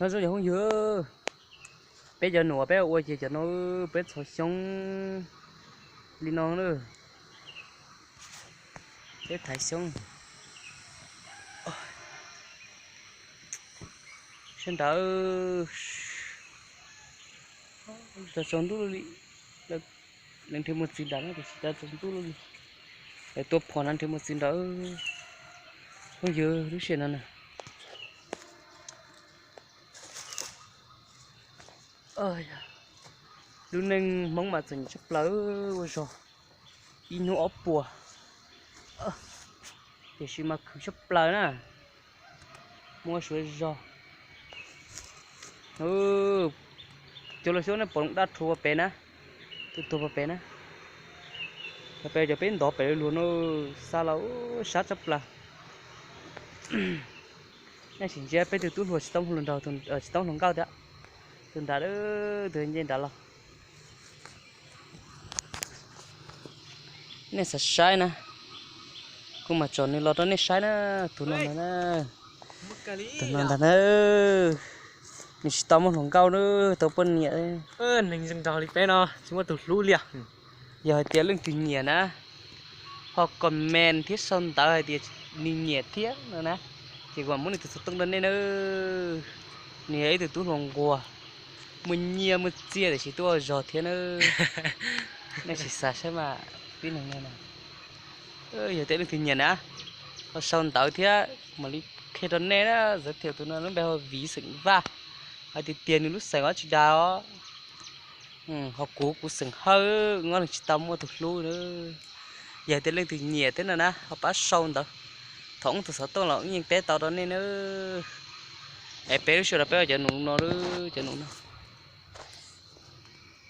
Nyob zoo cov phooj ywg, peb cov num peb ua ces cov no peb txhos xyoob li no na. Peb thaiv xyoob sawv ntawd. Tsaus ntuj li, lawv nrhiav mus txiv nrad na, tiam sis tsaus ntuj li, lawv tua phom no nrhiav mus txiv nrad. Phooj ywg, lub sij hawm no na, lub neej Hmoob mas txom nyem tshaj plaws ua zog ib hnub ob puas, tiam sis mas khwv tshaj plaws na, muaj suav zog. Cov luag xyoob nej pom daj rhuv pem na, tuag tuag pem na. Pem cov peb ntov pem luag no, xa los sab tshaj plaws. Nej sim ntsia peb tus tub hluas tsis tau hluas nraug, tsis tau hluas nkauj thiab, tus nrad, tus nce nrad los. Nej xav saib na, kuv mam tsom nws los rau nej saib na, tus no ntag na, tus no ntag na. Nws tsis tau muaj hluas nkauj na, tau poj niam. Neeg zoo nraug li peb no tsis muaj tus hlub li. Yog hais tias leej twg nyiam na, ho comment thiab sau ntawv hais tias nws nyiam thiab no na, ces kuv mam muab nws tus xov tooj rau nej na. Nws yog ib tug tub hluas nquag, muaj nyiaj muaj txiaj tiam sis twb ua zog thiab na. Nej sim xav saib mas, tib neeg no na. Yog tias leej twg nyiam na, ho sau ntawv thiab mam li qhia rau nej na. Giới thiệu tus no lub npe hu Viv xeem Vaj, hais tiag tiag nws lub xeem os tsis dag os. Ho kuv, kuv xeem Hawj, nyob tsis tau muaj tus hlub na. Yog tias leej twg nyiam thiab no na ho pab sau ntawv, thaum ub tus xov tooj los yeej teb tau rau nej na. Es peb lub sij hawm no peb ua cov num no, cov num no.